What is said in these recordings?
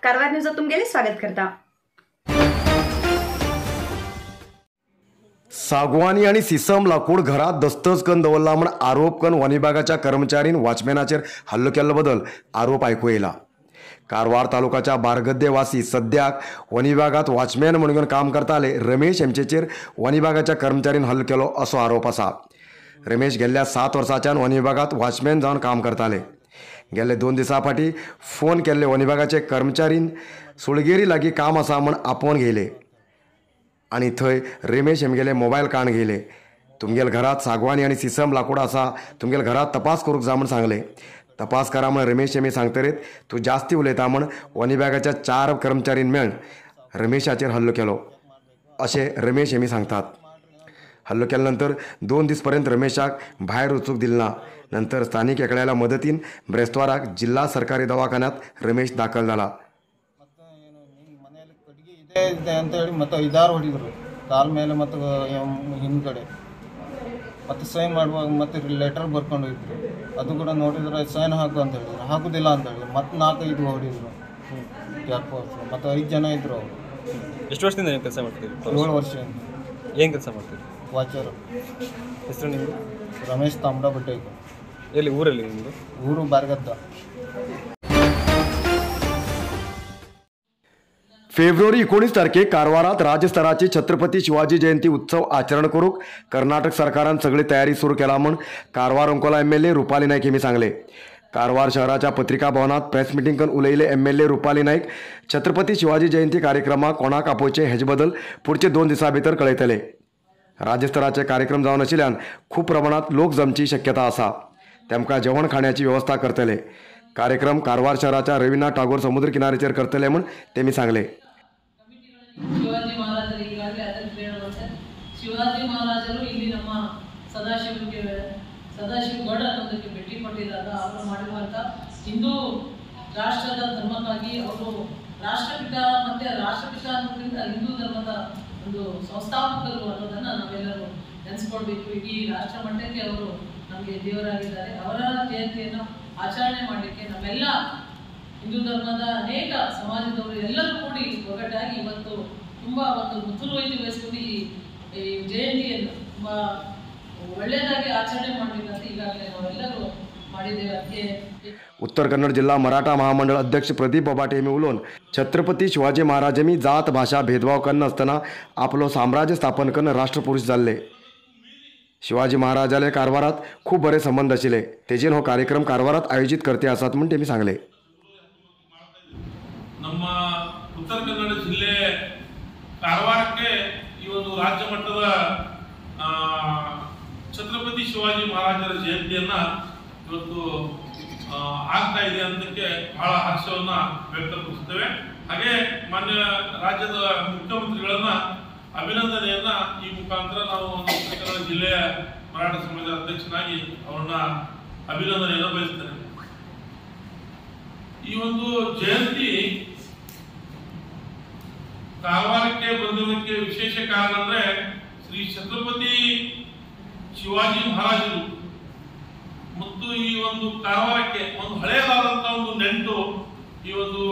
कारवार न्यूजात तुमगेले स्वागत करता। सागवानी आणि सिसम लाकूड घरात दस्तज करून दवरला म्हण आरोप करून वन विभागाच्या कर्मचारीन वॉचमॅनाचेर हल्लो केल्लो बदल आरोप आयकू येयला। कारवार तालुकाच्या बारगद्दे वासी सद्याक वन विभागात वॉचमॅन म्हणून काम करताले रमेश हेमचेचेर वन विभागाच्या कर्मचारीन हल्लो केलो असो आरोप आसा। रमेश गेल्ल्या 7 वर्सांच्यान वन विभागात वॉचमॅन जावन काम करताले। गेल्ले 2 दिसां फाटीं फोन केल्ले वन विभागाचे कर्मचारीन सुळगेरी लागीं काम आसा म्हण आपोवन घेयले आनी थंय रमेश हेमगेले मोबायल काण घेयले। तुमगेल घरात सागवानी आनी सिसम लाकूड आसा, तुमगेल घरात तपास करूंक जाय म्हण सांगले। तपास करा म्हण रमेश हेमी सांगतरीत तूं जास्ती उलयता म्हण वन विभागाच्या 4 कर्मचारीन मेळून रमेशाचेर हल्लो केलो अशें रमेश हेमी सांगतात। हल्लो केल्या नंतर 2 दीस पर्यंत रमेशाक भायर वचूंक दिलें ना। नंतर स्थानिक एकल्याच्या मदतीन ब्रेस्ताराक जिल्हा सरकारी दवाखान्यात रमेश दाखल जाला। ಇದೆ ಅಂತ ಹೇಳಿ ಮತ್ತೆ 5-6 ಹೊಡಿದ್ರು ಕಾಲ ಮೇಲೆ ಮತ್ತು ಹಿಂದ್ಗಡೆ ಮತ್ತೆ ಸೈನ್ ಮಾಡುವಾಗ ಮತ್ತೆ ಲೆಟರ್ ಬರ್ಕೊಂಡು ಹೋಗಿದ್ರು, ಅದು ಕೂಡ ನೋಡಿದ್ರೆ ಸೈನ್ ಹಾಕು ಅಂತ ಹೇಳಿದ್ರು, ಹಾಕುದಿಲ್ಲ ಅಂತ ಹೇಳಿದ್ರು. ಮತ್ತೆ 4-5 ಹೊಡಿದ್ರು ಮತ್ತೆ 5 ಜನ ಇದ್ರು ಅವರು. ಎಷ್ಟು ವರ್ಷದಿಂದ ನೀವು ಕೆಲಸ ಮಾಡ್ತೀರಿ? 7 ವರ್ಷ. ಏನು ಕೆಲಸ ಮಾಡ್ತೀರಿ? ವಾಚರ್. ಹೆಸರು ನಿಮ್ಮದು? ರಮೇಶ್ ತಾಂಬಡ ಬಟ್ಟೇಕ. ಎಲ್ಲಿ ಊರಲ್ಲಿ ನಿಮ್ಮದು? ಊರು ಬಾರ್ಗದ್ದ. फेब्रुवारी 19 तारखेक कारवारात राज्य स्तराची छत्रपती शिवाजी जयंती उत्सव आचरण करूंक कर्नाटक सरकारान सगळी तयारी सुरू केला म्हूण कारवार अंकोला एमएलए रुपाली नायक हेमी सांगले। कारवार शहराच्या पत्रिका भवनात प्रेस मिटींग करून उलयले एमएलए रुपाली नायक छत्रपती शिवाजी जयंती कार्यक्रमाक कोणाक आपोवचे हेजे बदल पुढचे 2 दिसां भितर कळयतले। राज्य स्तराचे कार्यक्रम जावन आशिल्ल्यान खूब प्रमाणात लोक जमची शक्यता आसा, तेमकां जेवण खाण्याची वेवस्था करतले। कार्यक्रम कारवार शहराच्या रवींद्रनाथ टागोर समुद्र किनारेचेर करतले म्हूण तेमी सांगले। ಶಿವಾಜಿ ಮಹಾರಾಜರು ಈಗಾಗಲೇ ಅದನ್ನು ಹೇಳುವಂತೆ ಶಿವಾಜಿ ಮಹಾರಾಜರು ಇಲ್ಲಿ ನಮ್ಮ ಸದಾಶಿವಕ್ಕೆ ಸದಾಶಿವಗೌಡ ಅನ್ನೋದಕ್ಕೆ ಭೇಟಿ ಕೊಟ್ಟಿದ್ದಾಗ ಅವರು ಮಾಡಿರುವಂಥ ಹಿಂದೂ ರಾಷ್ಟ್ರದ ಧರ್ಮಕ್ಕಾಗಿ ಅವರು ರಾಷ್ಟ್ರಪಿತ ಮತ್ತು ರಾಷ್ಟ್ರಪಿತ ಅನ್ನೋದ್ರಿಂದ ಹಿಂದೂ ಧರ್ಮದ ಒಂದು ಸಂಸ್ಥಾಪಕರು ಅನ್ನೋದನ್ನು ನಾವೆಲ್ಲರೂ ನೆನೆಸ್ಕೊಳ್ಬೇಕು. ಇಡೀ ರಾಷ್ಟ್ರ ಮಟ್ಟಕ್ಕೆ ಅವರು ನಮಗೆ ದೇವರಾಗಿದ್ದಾರೆ. ಅವರ ಜಯಂತಿಯನ್ನು ಆಚರಣೆ ಮಾಡಲಿಕ್ಕೆ ನಮ್ಮೆಲ್ಲ ಹಿಂದೂ ಧರ್ಮದ ಅನೇಕ ಸಮಾಜದವರು ಎಲ್ಲರೂ ಕೂಡಿ ಒಗ್ಗಟ್ಟಾಗಿ ಇವತ್ತು ತುಂಬ ಒಂದು ಮುತುವರ್ಜಿ ವಹಿಸಿಕೊಂಡು ಈ ಜಯಂತಿಯನ್ನು ತುಂಬ ಒಳ್ಳೆಯದಾಗಿ ಆಚರಣೆ ಮಾಡಬೇಕಂತ ಈಗಾಗಲೇ ನಾವೆಲ್ಲರೂ ಮಾಡಿದ್ದೇವೆ. ಅದಕ್ಕೆ उत्तर कन्नड जिल्हा मराठा महामंडळ अध्यक्ष प्रदीप बबाटे हेमी उलोवन छत्रपती शिवाजी महाराजांनी जात भाषा भेदभाव करनासतना आपलो साम्राज्य स्थापन करून राष्ट्रपुरुष जाल्ले। शिवाजी महाराजाले कारवारात खूब बरे संबंध आशिल्ले, तेजेन हो कार्यक्रम कारवारात आयोजित करते आसात म्हूण तेमी सांगले। ನಮ್ಮ ಉತ್ತರ ಕನ್ನಡ ಜಿಲ್ಲೆ ಕಾರವಾರಕ್ಕೆ ಈ ಒಂದು ರಾಜ್ಯ ಮಟ್ಟದ ಛತ್ರಪತಿ ಶಿವಾಜಿ ಮಹಾರಾಜರ ಜಯಂತಿಯನ್ನ ಇವತ್ತು ಆಗ್ತಾ ಇದೆ ಅನ್ನೋದಕ್ಕೆ ಬಹಳ ಹರ್ಷವನ್ನ ವ್ಯಕ್ತಪಡಿಸುತ್ತೇವೆ. ಹಾಗೆ ಮಾನ್ಯ ರಾಜ್ಯದ ಮುಖ್ಯಮಂತ್ರಿಗಳನ್ನ ಅಭಿನಂದನೆಯನ್ನ ಈ ಮುಖಾಂತರ ನಾವು ಉತ್ತರ ಕನ್ನಡ ಜಿಲ್ಲೆಯ ಮರಾಠ ಸಮಾಜದ ಅಧ್ಯಕ್ಷನಾಗಿ ಅವರನ್ನ ಅಭಿನಂದನೆಯನ್ನು ಬಯಸ್ತೇನೆ. ಈ ಒಂದು ಜಯಂತಿ ಕಾರವಾರಕ್ಕೆ ಬಂದಿರೋದಕ್ಕೆ ವಿಶೇಷ ಕಾರಣ ಅಂದ್ರೆ ಶ್ರೀ ಛತ್ರಪತಿ ಶಿವಾಜಿ ಮಹಾರಾಜರು ಮತ್ತು ಈ ಒಂದು ಕಾರವಾರಕ್ಕೆ ಒಂದು ಹಳೆಯದಾದಂತಹ ಒಂದು ನೆಂಟು ಈ ಒಂದು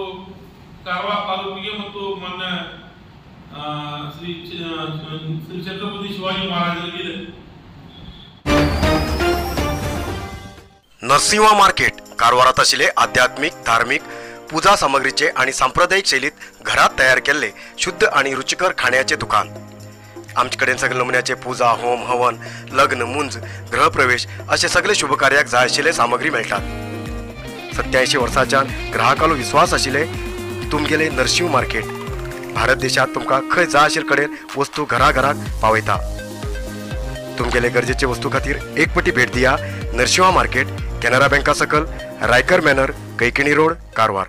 ಕಾರವಾರ ತಾಲೂಕಿಗೆ ಮತ್ತು ಮಾನ್ಯ ಶ್ರೀ ಶ್ರೀ ಛತ್ರಪತಿ ಶಿವಾಜಿ ಮಹಾರಾಜರಿಗೆ ಇದೆ. नरसिंहा मार्केट कारवारात आशिल्ले आध्यात्मिक धार्मिक पूजा सामग्रीचे आणि सांप्रदायिक शैलीत घरात तयार केल्ले शुद्ध आणि रुचिकर खाण्याचे दुकान। आमचे कडेन सगळे नमुन्याचे पूजा होम हवन लग्न मुंज गृहप्रवेश असे सगळे शुभकार्याक जाय आशिल्ले सामग्री मेळटात। 87 वर्सांच्यान ग्राहकालो विश्वास आशिल्ले तुमगेले नरसिंह मार्केट भारत देशात तुमकां खंय जाय आशिल्ले कडेन वस्तू घराघराक पावयता। तुमगेले गरजेचे वस्तू खातीर एक पटी भेट दिया नरसिंहा मार्केट, केनरा बँका सकल, रायकर मॅनर, कैकिणी रोड, कारवार।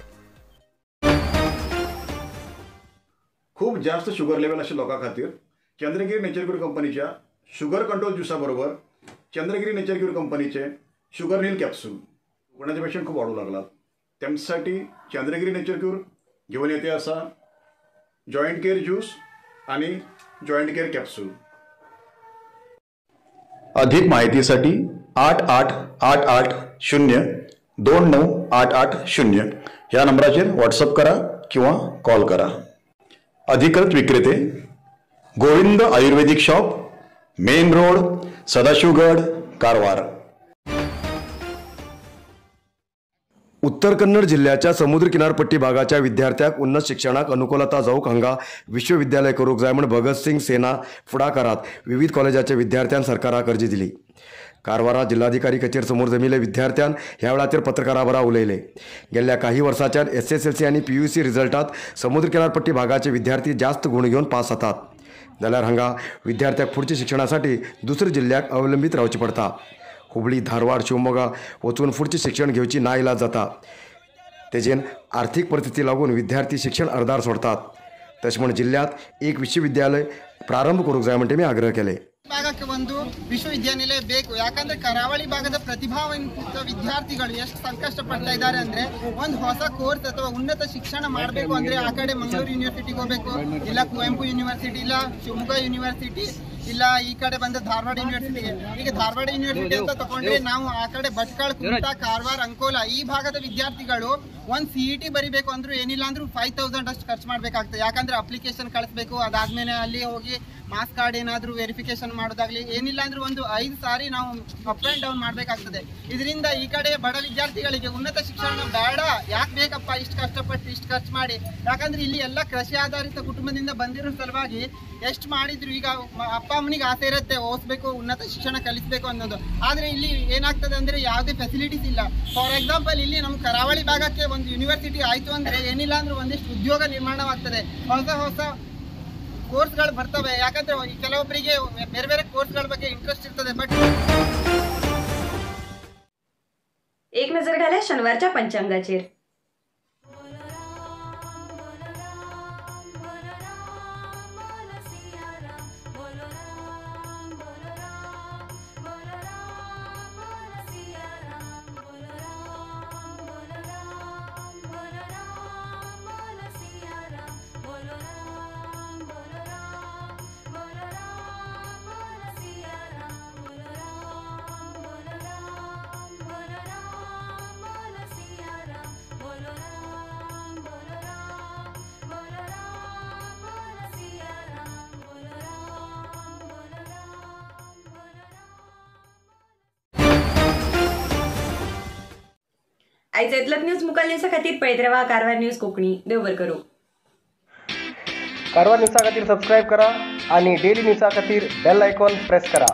खूप जास्त शुगर लेवल आशिल्ल्या लोकां खातीर चंद्रगिरी नेचर क्यूर कंपनीच्या शुगर कंट्रोल ज्युसा बरोबर चंद्रगिरी नेचर क्यूर कंपनीचे शुगर नील कॅप्सूल कोणाचे पेशंट खूप वाढू लागलात त्यांच्यासाठी चंद्रगिरी नेचर क्यूर घेऊन येते असा जॉईंट केअर ज्यूस आणि जॉईंट केअर कॅप्सूल। अधिक माहितीसाठी 8 8 8 8 0 2 9 8 8 0 ह्या नंबराचेर व्हॉट्सअप करा। किंवा कॉल करा. अधिकृत विक्रेते Govind Ayurvedic shop, main road, Sadashivgad, Karwar. Uttar Kannada जिल्ह्याच्या समुद्र किनारपट्टी भागाच्या विद्यार्थ्यांक उन्नत शिक्षणाक अनुकूलता जावंक हांगा विश्वविद्यालय करूंक जाय म्हूण भगतसिंग सेना फुडाकारात विविध कॉलेजाच्या विद्यार्थ्यान सरकाराक अर्जी दिली. कारवारा जिल्हाधिकारी कचेरी समोर जमिल्ले विद्यार्थ्यान ह्या वेळाचेर पत्रकारां बरोबर उलयले. गेल्ल्या काही वर्सांच्यान SSLC आनी PUC रिजल्टात समुद्र किनारपट्टी भागाचे विद्यार्थी जास्त गुण घेवन पास जातात, जाल्यार हांगा विद्यार्थ्यांक फुडच्या शिक्षणासाठी दुसऱ्या जिल्ह्याक अवलंबीत रावचें पडटा. हुबळी, धारवाड, शिवमोगा वचून फुडचें शिक्षण घेवची ना इलाज जाता. तेजेन आर्थिक परिस्थिती लागून विद्यार्थी शिक्षण अर्दार सोडतात. तशें म्हूण जिल्ह्यात एक विश्वविद्यालय प्रारंभ करूंक जाय म्हण तेमी आग्रह केले. ಭಾಗಕ್ಕೆ ಒಂದು ವಿಶ್ವವಿದ್ಯಾನಿಲಯ ಬೇಕು. ಯಾಕಂದ್ರೆ ಕರಾವಳಿ ಭಾಗದ ಪ್ರತಿಭಾವಂತ ವಿದ್ಯಾರ್ಥಿಗಳು ಎಷ್ಟು ಸಂಕಷ್ಟ ಪಡ್ತಾ ಇದ್ದಾರೆ ಅಂದ್ರೆ, ಒಂದು ಹೊಸ ಕೋರ್ಸ್ ಅಥವಾ ಉನ್ನತ ಶಿಕ್ಷಣ ಮಾಡಬೇಕು ಅಂದ್ರೆ ಆ ಕಡೆ ಮಂಗಳೂರು ಯೂನಿವರ್ಸಿಟಿಗೆ ಹೋಗ್ಬೇಕು, ಇಲ್ಲ ಕುವೆಂಪು ಯೂನಿವರ್ಸಿಟಿ, ಇಲ್ಲ ಶಿವಮೊಗ್ಗ ಯೂನಿವರ್ಸಿಟಿ, ಇಲ್ಲ ಈ ಕಡೆ ಬಂದ ಧಾರವಾಡ ಯೂನಿವರ್ಸಿಟಿಗೆ. ಈಗ ಧಾರವಾಡ ಯೂನಿವರ್ಸಿಟಿ ಅಂತ ತಗೊಂಡ್ರೆ ನಾವು ಆ ಕಡೆ ಭಟ್ಕಳ, ಕುಮಟಾ, ಕಾರವಾರ, ಅಂಕೋಲಾ ಈ ಭಾಗದ ವಿದ್ಯಾರ್ಥಿಗಳು ಒಂದು CET ಬರಿಬೇಕು ಅಂದ್ರೂ ಏನಿಲ್ಲ ಅಂದ್ರೂ 5000 ಅಷ್ಟು ಖರ್ಚು ಮಾಡಬೇಕಾಗ್ತದೆ. ಯಾಕಂದ್ರೆ ಅಪ್ಲಿಕೇಶನ್ ಕಳಿಸ್ಬೇಕು, ಅದಾದ್ಮೇಲೆ ಅಲ್ಲಿ ಹೋಗಿ ಮಾಸ್ ಕಾರ್ಡ್ ಏನಾದರೂ ವೆರಿಫಿಕೇಶನ್ ಮಾಡೋದಾಗ್ಲಿ ಏನಿಲ್ಲ ಅಂದ್ರೂ ಒಂದು 5 ಸಾರಿ ನಾವು ಅಪ್ ಆ್ಯಂಡ್ ಡೌನ್ ಮಾಡಬೇಕಾಗ್ತದೆ. ಇದರಿಂದ ಈ ಕಡೆ ಬಡ ವಿದ್ಯಾರ್ಥಿಗಳಿಗೆ ಉನ್ನತ ಶಿಕ್ಷಣ ಬೇಡ, ಯಾಕೆ ಬೇಕಪ್ಪ ಇಷ್ಟು ಕಷ್ಟಪಟ್ಟು ಇಷ್ಟು ಖರ್ಚು ಮಾಡಿ. ಯಾಕಂದ್ರೆ ಇಲ್ಲಿ ಎಲ್ಲ ಕೃಷಿ ಆಧಾರಿತ ಕುಟುಂಬದಿಂದ ಬಂದಿರೋ ಸಲುವಾಗಿ ಎಷ್ಟು ಮಾಡಿದ್ರು ಈಗ ಅಪ್ಪ ಅಮ್ಮನಿಗೆ ಆಸೆ ಇರುತ್ತೆ ಓದಿಸ್ಬೇಕು, ಉನ್ನತ ಶಿಕ್ಷಣ ಕಲಿಸ್ಬೇಕು ಅನ್ನೋದು. ಆದರೆ ಇಲ್ಲಿ ಏನಾಗ್ತದೆ ಅಂದರೆ ಯಾವುದೇ ಫೆಸಿಲಿಟೀಸ್ ಇಲ್ಲ. ಫಾರ್ ಎಕ್ಸಾಂಪಲ್ ಇಲ್ಲಿ ನಮ್ಮ ಕರಾವಳಿ ಭಾಗಕ್ಕೆ ಒಂದು ಯೂನಿವರ್ಸಿಟಿ ಆಯಿತು ಅಂದರೆ ಏನಿಲ್ಲ ಅಂದ್ರೆ ಒಂದಿಷ್ಟು ಉದ್ಯೋಗ ನಿರ್ಮಾಣವಾಗ್ತದೆ, ಹೊಸ ಹೊಸ ಕೋರ್ಸ್ಗಳು ಬರ್ತವೆ. ಯಾಕಂದ್ರೆ ಕೆಲವೊಬ್ಬರಿಗೆ ಬೇರೆ ಬೇರೆ ಕೋರ್ಸ್ಗಳ ಬಗ್ಗೆ ಇಂಟ್ರೆಸ್ಟ್ ಇರ್ತದೆ. ಬಟ್ एक नजर घाल्या शनिवारच्या पंचांगाचेर. आयज इतलेंच न्यूज मुखार न्यूजा खातीर पळयत रावा कारवार न्यूज कोंकणी. देव बरें करूं. कारवार न्यूजा खातीर सबस्क्रायब करा आणि डेली न्यूजा खातीर बेल आयकॉन प्रेस करा.